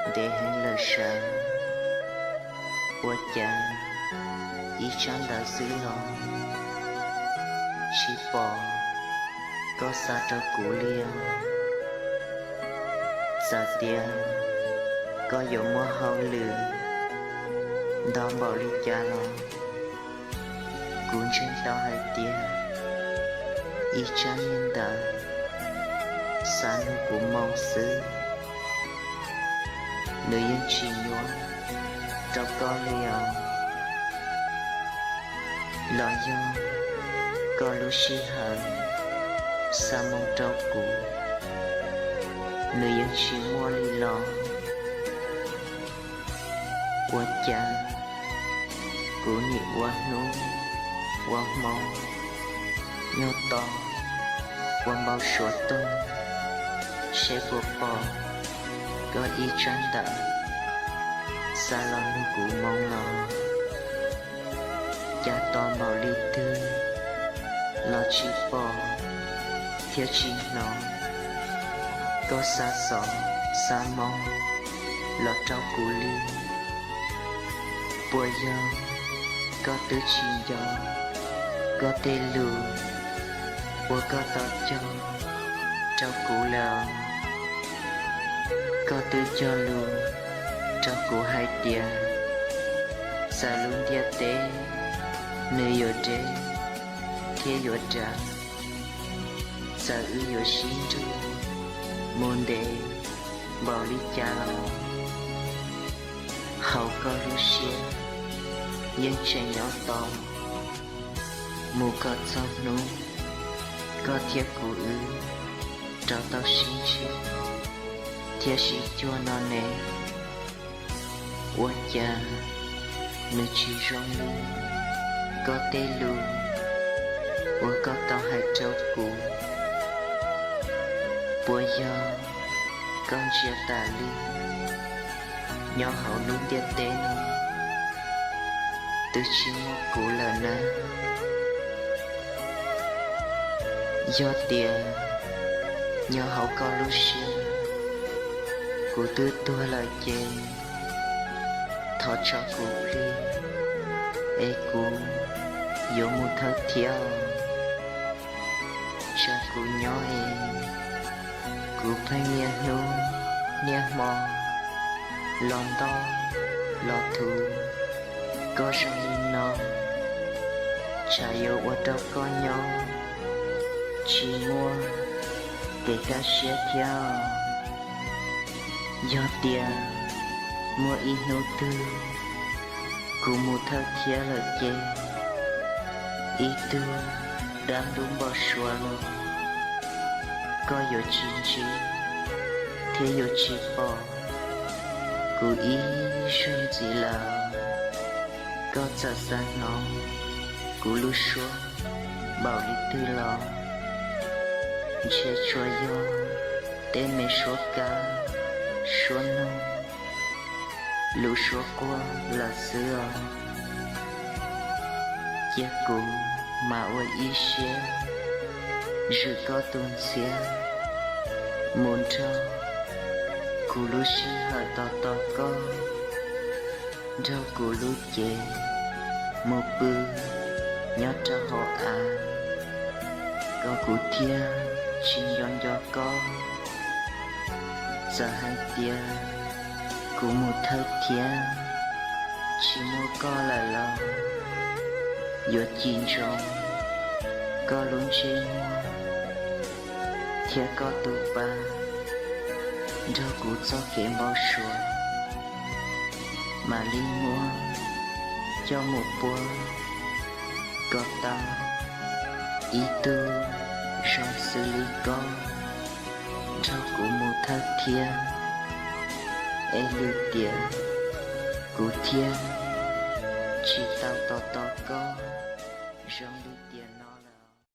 ntev heev lawm sav. Ua cas ib tsab ntawv xwb los tsis pom koj xa rau kuv li os? Txawm tias koj yuav muaj hauj lwm ntau npaum li cas los kuv ntseeg tau hais tias ib tsab ntawv xa nug kuv moo xwb, nws yeej tsis nyuaj rau koj li os. Los yog koj lub sij hawm xa moo rau kuv, nws yeej tsis muaj li los? Ua cas kuv nim ua hnub ua hmo nyob tos ua npau suav tuaj seb puas pom koj ib tsab ntawv xa los nug kuv moo los? Cas tos npaum li twg los tsis pom thiab tsis hnov koj xa xov xa moo los rau kuv li. Puas yog koj twb tsis nco koj tej lus uas koj tau cog rau kuv lawm? Koj twb cog lus rau kuv hais tias txawm lub ntiaj teb nws yuav deb thiab yuav dav, txawm wb yuav sib nrug mus ntev npaum li cas los hauv koj lub siab yeej tseem nyob tos mus kom txog hnub koj thiab kuv wb rov tau sib ntsib thiab sib cuag no ne. Ua cas nws tsis zoo li koj tej lus uas koj tau hais rau kuv? Puas yog koj ntsia tas li nyob hauv lub ntiaj teb no twb tsis muaj kuv lawm na? Yog tias nyob hauv koj lub siab kuv twb tuag lawm ces thov tso kuv plig es kuv yuav mus thawj thiab. Tsa kuv nyob es kuv pheej niaj hnub niaj hmo los ntoj los thuv koj zoo li no, tsam yuav ua rau koj nyob tsis muaj kev kaj siab thiab. Yog tias muaj ib hnub twg kuv mus thawj thiab lawm ces ib tug dab ntub npau suav los koj yuav tsis ntsib thiab yuav tsis pom kuv ib zaug ntxiv lawm. Koj txawm xav hnov kuv lub suab npaum li twg los ntshe tsuas yog tej me suab kab suab noog, lub suab quaj lawm xwb os. Cia kuv mam ua ib siab zwm koj tus ntxhiab mus nrog kuv lub sij hawm tos tos koj, nrog kuv lub cev mus pw nyob rau hauv av, kom kuv thiaj tsis nco nco koj. Txawm hais tias kuv mus thawj thiab tsis muaj koj lawm los yuav cim ntsoov koj lub ntsej muag thiab koj tus pa nrog kuv txoj kev npau suav, mam li muab coj mus puag kom tau ib tug zoo xws li koj nrog kuv mus thawj thiab. Es lwm tiam kuv thiaj tsis tau tos tos koj zoo li